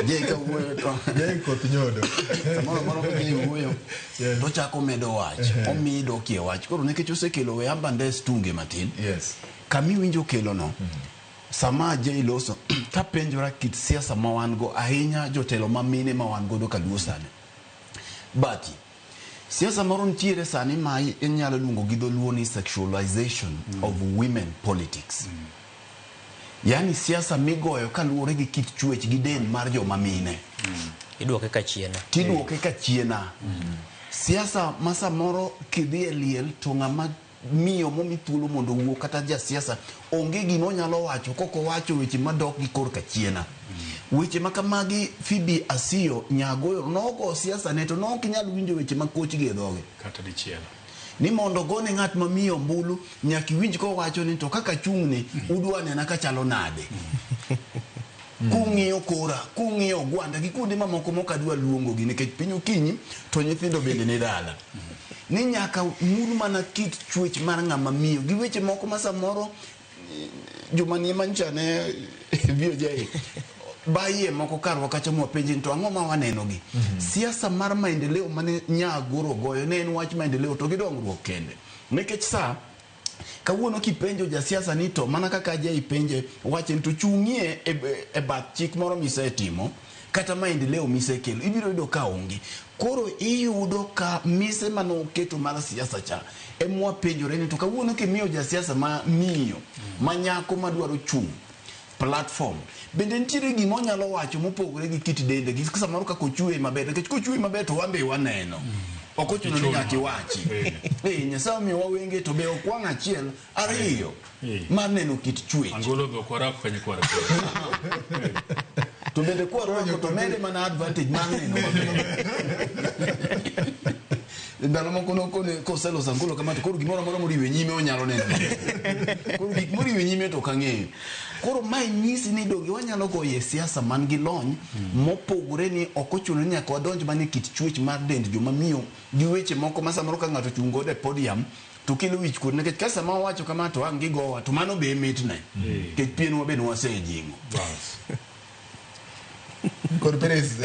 Jay ka wuoyo to Jay koth nyodo. Samoro amora ka Jay wuoyo Yes. to ochako medo wach. Omiyi dokie wach. Koro nikech osekelo we ambandes tunge matin. Yes. Kama iwinjo kelono, sama Jay loso, tapenjora kit siasa ma wan go ahinya jotelo ma mine ma wan godo kaluo sani. Bati, siasa moro nitiere sani ma inyalo luongo gi dholuo ni sexualization of women politics. Yaani siasa migoyo kaluwore gi kit chuech gi del mar joma mine. Iduoke ka chiena. Tiduoke ka chiena. Siasa ma samoro kidhi e liel to ng'ama miyo momi thuolo mondo owuo kata jasiasa onge gima onyalo wacho kok owacho weche madok gi korka chiena. Weche ma kamagi Phoebe Asiyo Nyagoyo nogo siasa ne to nok inyal winjo weche ma kochgi e dhoge. Kata dichiel. Ni mondo ogone ng'at ma miyo ombulu nyaka iwinj kowacho ni to kaka achung' ni udwa nena kachalo nade. Kung'iyo kora, kung'iyo ogwanda gi kuonde mamoko mok adwa luongo gi nikech piny okinyi to nyithindo bende ni dala. Ni nyaka mul mana kit chwech mar ng'ama miyo gi weche moko ma samoro joma nie mancha ne VOJ bayie moko karwa kacha mwapenje ni to ang'o ma waneno gi. Siasa mar maendeleo mane Nyagoro goyo ne en wach maendeleo to gi dongruok kende. Nikech sa kawuono kipenjo jasiasa ni to mana kaka Ajay penje wache ni to chung'ie e bath chik moro misetimo kata maendeleo misekelo ibiro yudo ka onge. Koro iyudo ka mise manoketo mar siasa cha emwapenjore ni to kawuono kimiyo jasiasa ma miyo ma nyako madwaro chung' platform bende nitiere gima onyalo wacho mopogore gi kit dende gi samoro kaka ochwe maber nikech kochwe maber to wan be waneno ok ochuno ni nyaka iwachi. Eh, Nyasaye omiyowa wenge to be ok wang' achiel ariyo mar neno kit chwech. Angolo be ok warwako kanyo kwar. To bende kwarwako to mede mana advantage mar neno maber. Ndalo moko nokone koseloso angolo kama to koro gimoro amora moriwo e nyime onyalo neno maber. Koro gik moriwo e nyime to ok ang'eyo. Koro mae nyisi ni donge wanyalo goye siasa man gi lony mopogore ni ok ochuno ni nyaka wadonj mana e kit chwech mar dend joma miyo gi weche moko ma samoro ka ng'ato ochung' godo e podium to kelo wich kuot nikech ka sama wawacho kama to ang' gigowa to mano be e mitne nikech pienwa be nwasejing'o. Bas. Kod Perez,